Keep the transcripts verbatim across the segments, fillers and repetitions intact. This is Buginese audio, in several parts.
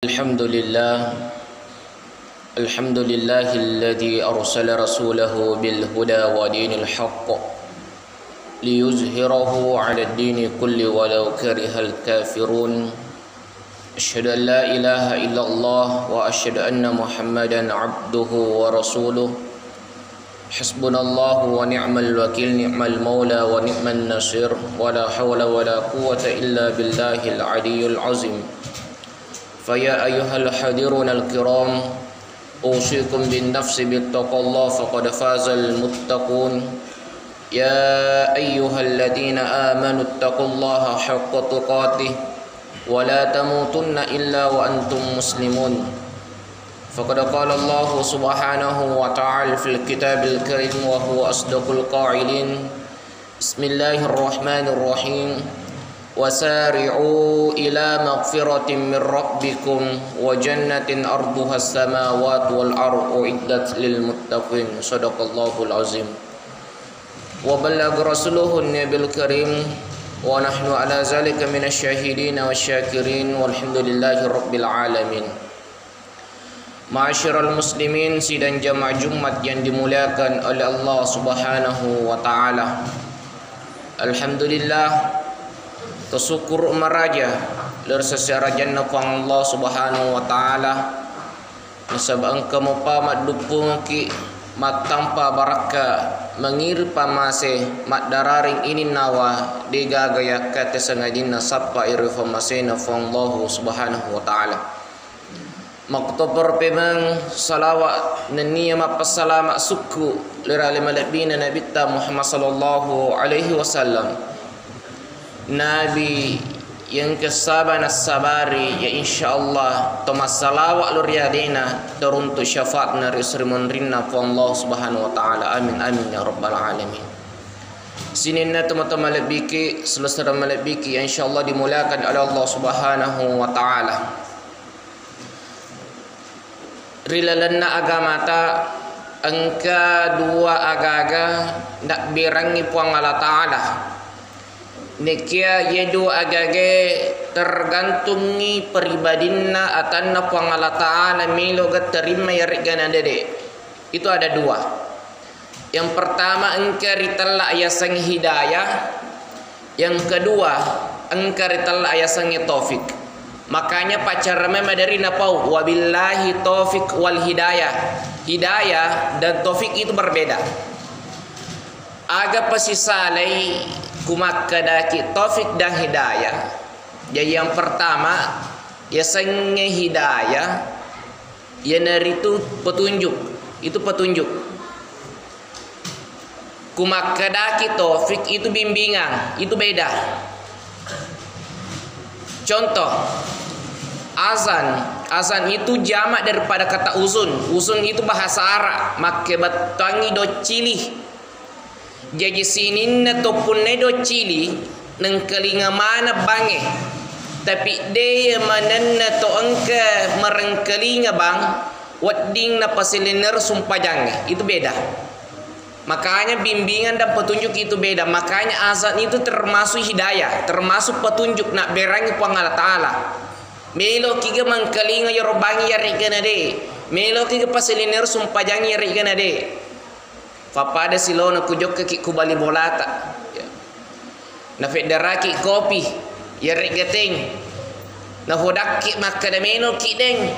الحمد لله. الحمد لله الذي أرسل رسوله بالهدى ودين الحق ليظهره على الدين كله ولو كره الكافرون. أشهد أن لا إله إلا الله وأشهد أن محمدا عبده ورسوله. حسبنا الله ونعم الوكيل، نعم المولى ونعم النصير، ولا حول ولا قوة إلا بالله العلي العظيم. فيا أيها الحاضرون الكرام، أوصيكم بالنفس بتقوى الله، فقد فاز المتقون. يا أيها الذين آمنوا اتقوا الله حق تقاته ولا تموتن إلا وأنتم مسلمون. فقد قال الله سبحانه وتعالى في الكتاب الكريم وهو أصدق القائلين: بسم الله الرحمن الرحيم. وسارعوا إلى مغفرة من ربكم وجنة عرضها السماوات والأرض أعدت للمتقين. صدق الله العظيم. وبلغ رسوله النبي الكريم، ونحن على ذلك من الشاهدين والشاكرين، والحمد لله رب العالمين. Ma'asyiral muslimin, sidang jamaah Jumat yang dimuliakan oleh Allah Subhanahu wa Ta'ala. Alhamdulillah, tasukkuru maraja lao ri seserajanna Puang Allah Subhanahu wa Ta'ala, nasaba engka mopa madduppungekki mattampa barakka, mangiri pamase, maddarareng ininnawa, degaga yakkatte sangadinna sappa ero famasena Puang Allah Subhanahu wa Ta'ala. Makkutoparo pemeng salawa nennia mappassalama sukku lao ri ale malebbina Nabitta Muhammad sallallahu alaihi wasallam. Nabi yang kesaba nassabari, ya insyaallah to massalawa lao ri alena, teruntuk syafaatna ri esso ri munrinna Puang Allah Subhanahu wa Ta'ala. Amin, amin, ya rabbal alamin. Sininna tomatoa malebbiki, selessureng malebbiki, ya insyaallah dimuliakan oleh Allah Subhanahu wa Ta'ala. Ri lalenna agamata engka dua agaga nabberangngi Puang Allah Ta'ala. Nekia ye dua agage tergantungngi peribadinna atanna Puang Allah Ta'ala, melo ga terima yaregga nadede. Itu ada dua. Yang pertama engka ritella yaseng hidayah, yang kedua engka ritella yasengnge taufik. Makanya paccarame maderi napau, wabillahi taufik wal hidayah. Hidayah dan taufik itu berbeda. Aga pasisalai kumakkedaki taufik dan hidayah? Jadi yang pertama, yasengnge hidayah, iyanaritu petunjuk. Itu petunjuk. Kumakkedaki taufik itu bimbingan, itu beda. Contoh, azan. Azan itu jamak daripada kata uzun. Uzun itu bahasa Arab, makkebettuangngi doccili. Jaji sininna to punnai doccili, nengkalinga maneng bangnge. Tapi de manenna to engka marengkalinga bang, wedding napasilenner sumpajangnge. Itu beda. Makanya bimbingan dan petunjuk itu beda. Makanya azan itu termasuk hidayah, termasuk petunjuk nabberangngi Puang Allah Ta'ala. Melokiga mengkalinga yaro bangnge yaregga nade? Melokiga pasilenner sumpajangnge yaregga nade? Pappada silona kujokkaki ku bali bolata. Ya. Nafeddaraki kopi, yaregga teng. Nahodakki makkeda menoki deng.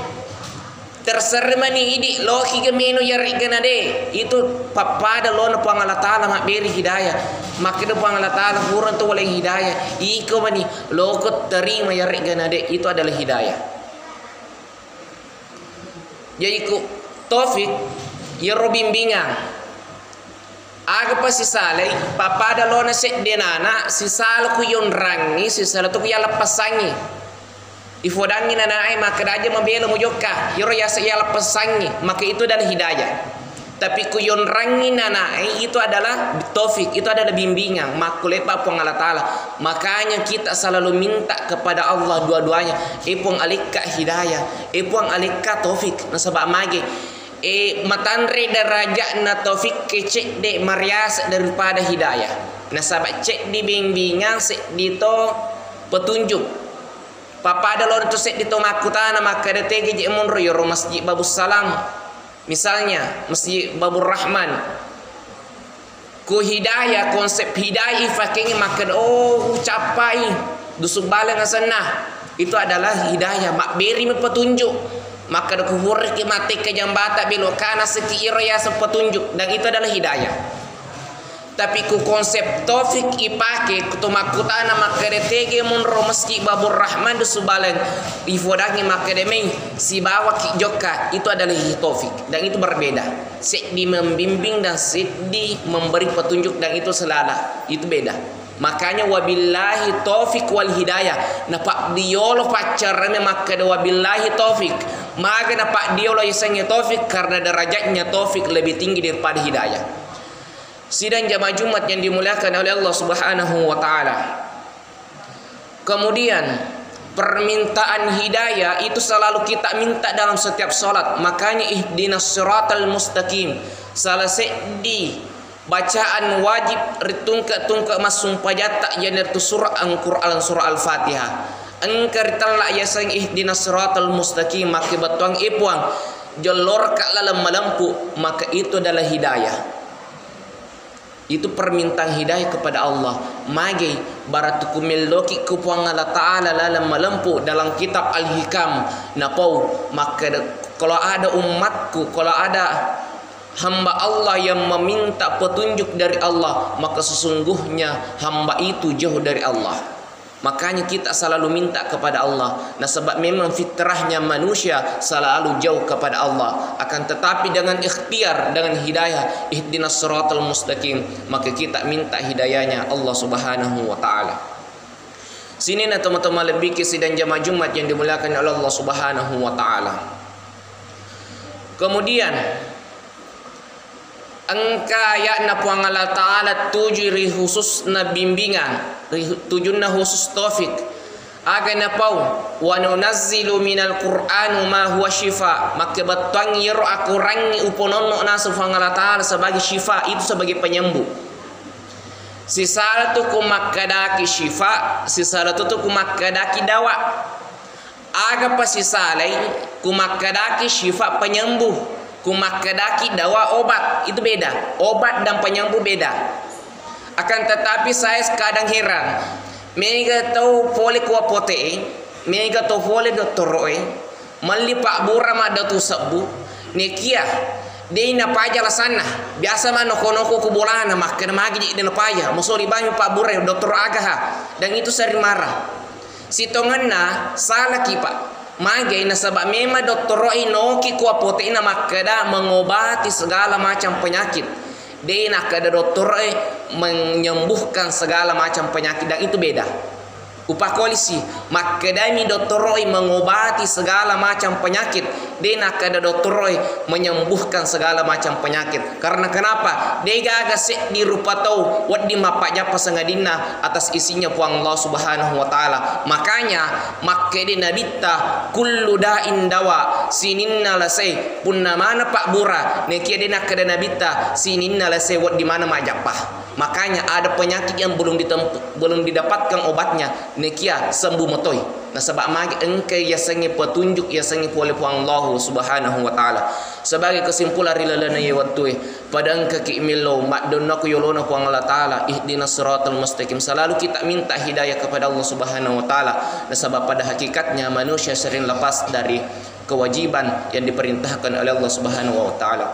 Terserah mani idi lokiga meno yaregga nade. Itu pappada lona Puang Allah Ta'ala mabberi hidayah. Makkeda Puang Allah Ta'ala, purang to waleng hidayah. Iko mani loko terima yaregga nade. Itu adalah hidayah. Jadi ku taufik, yero bimbingan. Aga pasisalai, pappada lona sedde nana, sisala ku yonrangngi, sisala tu ku yaleppassangngi. Ifodangngi nanae makkeda aja mabela mujokka, yero yase yaleppassangngi, maka itu adalah hidayah. Tapi ku yonrangngi nanae itu adalah taufik, itu adalah bimbingan, makkulepa Puang Allah Ta'ala. Makanya kita selalu minta kepada Allah dua-duanya, e Puang alekka hidayah, e Puang alekka taufik, nasaba mage. E, matanre daraja'na taufikke cedde mariase daripada hidayah. Nasaba ceddi bimbingan, seddi to petunjuk. Pappada loro tu seddi to makkutana makkeda tegi je monro yoro Masjid Babus Salam. Misalnya, Masjid Babur Rahman. Ku hidayah, konsep hidayah ifakengi makkeda, "Oh, ucappai, Dusun Baleng asenna." Itu adalah hidayah, mabberimi petunjuk. Makkeda, "Ku hurriki mate ke jambata, belok kanan seki iro yaseng petunjuk." Dan itu adalah hidayah. Tapi ku konsep taufik ipake, ku to makkutana makkeda tege monro Masjid Babur Rahman Dusun Baleng, ifodangi makkeda mei, sibawaki jokka, itu adalah taufik. Dan itu berbeda. Seddi membimbing dan seddi memberi petunjuk, dan itu selala. Itu beda. Makanya wabillahi taufik wal hidayah. Napabbiolo paccarame makkeda wabillahi taufik. Maga napabbiolo yasengnge taufik? Karena derajatnya taufik lebih tinggi daripada hidayah. Sidang jamaah Jumat yang dimuliakan oleh Allah Subhanahu wa Ta'ala. Kemudian, permintaan hidayah itu selalu kita minta dalam setiap salat. Makanya, ihdinas siratal mustaqim. Salah seddi bacaan wajib ri tungke-tungke massumpajatta, iyanaritu surah Al-Quran, surah Al-Fatihah. Engka ritella yaseng ihdinas siratal mustaqim, makkebettuang, "E Puang, jollorka laleng malempu," maka itu adalah hidayah. Itu permintaan hidayah kepada Allah. Magi, baratu kumelloki ku Puang Allah Ta'ala laleng malempu. Dalam kitab Al-Hikam, napau, makkeda, kalau ada umatku, kalau ada hamba Allah yang meminta petunjuk dari Allah, maka sesungguhnya hamba itu jauh dari Allah. Makanya kita selalu minta kepada Allah. Nasaba memang fitrahnya manusia selalu jauh kepada Allah. Akan tetapi dengan ikhtiar, dengan hidayah, ihdinas siratal mustaqim, maka kita minta hidayahnya Allah Subhanahu wa Ta'ala. Sininna tomatoa malebbiki sidang jamaah Jumat yang dimuliakan oleh Allah Subhanahu wa Ta'ala. Kemudian, engka aya'na Puang Allah Ta'ala tuju ri khususna bimbingan, ri hu-, tujunna khusus taufik. Aga napau, "Wa nunazzilu minal Qur'ani ma huwa syifa." Makkebettuang iyaro Al-Qurangnge upononno naseng Puang Allah Ta'ala sebagai syifa, itu sebagai penyembuh. Sisala tu ku makkedaki syifa, sisala tu, tu ku makkedaki dawa. Aga pasisalai, ku makkedaki syifa penyembuh, ku makkedaki dawa obat, itu beda. Obat dan penyembuh beda. Akan tetapi saya kadang heran, mega tau pole ku apote'e, mega tau pole dottoro'e, melli pabbura maddatu sebbu, nekia dei napaja lasanna. Biasa ma noko-noko ku bolana, makkeda magi je de napaja, masori bami pabbura dottoro agaha, dan itu sering marah. Sitongenna, salaki, Pak. Magai? Nasaba memang dottoro'e noki ku apote'na makkeda mengobati segala macam penyakit. De nakkeda dottoro'e menyembuhkan segala macam penyakit, dan itu beda. Upakolisi, makkedami dottoro'e mengobati segala macam penyakit. De nakkeda dottoro'e menyembuhkan segala macam penyakit. Karena kenapa? Degaga seddi rupa tau wedding mappajappa sangadinna atas izinnya Puang Allah Subhanahu wa Ta'ala. Makanya, makkeda Nabitta, "Kullu da'in dawa," sininna lasai punna maneng pabbura, nekia de nakkeda Nabitta, "Sininna lasai wedding maneng majappa." Makanya ada penyakit yang belum ditempu-, belum didapatkan obatnya, nekia sembuh metoi. Nasaba magi engkai yasengnge petunjuk, yasengnge pole Puang Allahu Subhanahu wa Ta'ala. Sebagai kesimpulan ri lalenna ye wettue, pada engkaki millau maddonna ku yolona Puang Allah Ta'ala, ihdinas siratal mustaqim. Selalu kita minta hidayah kepada Allah Subhanahu wa Ta'ala. Nasaba pada hakikatnya manusia sering lepas dari kewajiban yang diperintahkan oleh Allah Subhanahu wa Ta'ala.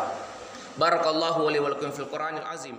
Barakallahu wa li wa lakum fil Qur'anil Azim.